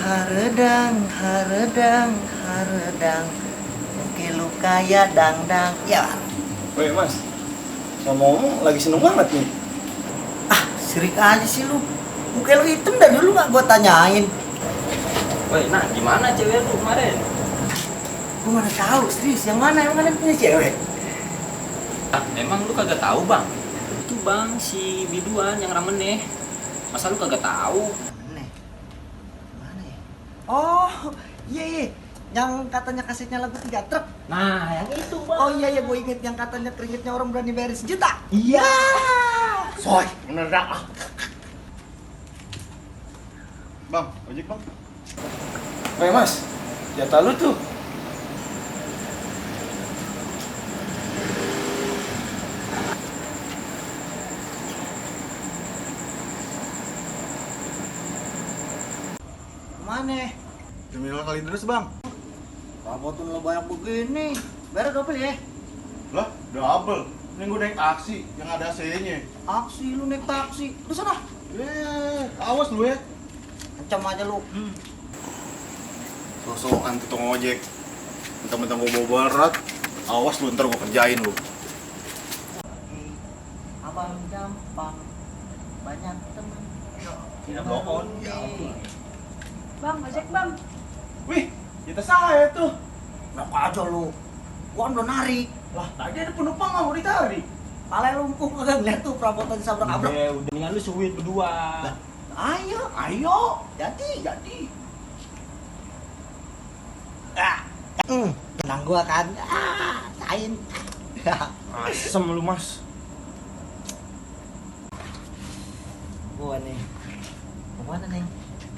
haredang, haredang, haredang. Mungkin lu kaya dangdang. Ya. Woi mas, ngomong lagi seneng banget nih. Ah, sirik aja sih lu. Muka lu hitam dari dulu gak gua tanyain. Woi, nah gimana cewek lu kemarin? Gua mana tahu, serius. Yang mana emang kalian punya cewek? Ah, emang lu kagak tahu bang? Itu bang si biduan yang rameneh. Masa lu kagak tahu? Aneh. Mana ya? Oh, iya iya. Yang katanya kasetnya lagu 3 truk. Nah, yang itu bang. Oh iya iya, gue inget yang katanya keringetnya orang berani bayar 1 juta. Iya. Soy, bener dah. Bang, ojek bang. Woi mas, jatah lu tuh. Mana? Terminal kali terus bang. Rapotin lo banyak begini. Bayar double ya? Lah, double. Ini gue naik aksi yang ada AC-nya. Aksi lu naik taksi. Lu sana. Awas lu ya. Ancam aja lu. Sosokan tukang ojek. Mentang-mentang gue bawa berat. Awas lu, ntar gue kerjain lu. Abang gampang. Banyak teman. Tidak bohong. Ya. Bang, ojek bang. Wih, jatah saya tuh. Berapa aja lu? Gua kan udah narik. Lah, tadi ada penumpang nggak mau ditarik. Pala lumpuh kagak ngeliat tuh perabotan sabrak-abrak. Udah mendingan lu suit berdua. Lah, ayo. Ayo. Jadi. Ah. Tenang gua kan. Ah, sain. Asem lu mas. Gua nih. Kemana nih?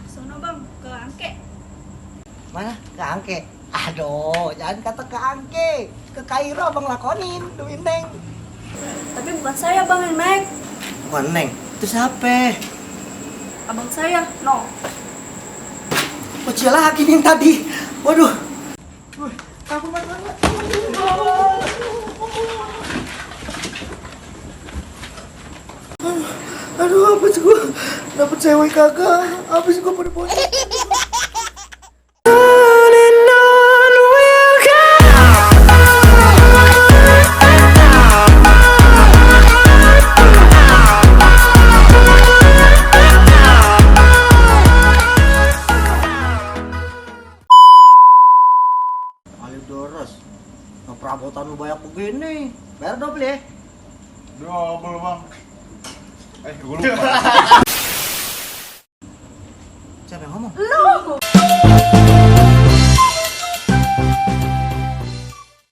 Sono bang, ke Angke. Mana? Ke Angke. Aduh, jangan kata ke Angke. Ke Kairo abang lakonin, duit Neng. Tapi bukan saya bang yang naik. Bukan Neng, itu siapa? Abang saya, no. Bocil lagi nih tadi. Waduh. Wih, aku banget. Aduh, apa sih gua dapet cewek kagak? Apa sih gua pada bocil? Ayo Doros, perabotan lu banyak begini. Bayar double ya? Double bang. Gue lupa. Siapa yang ngomong? Lu!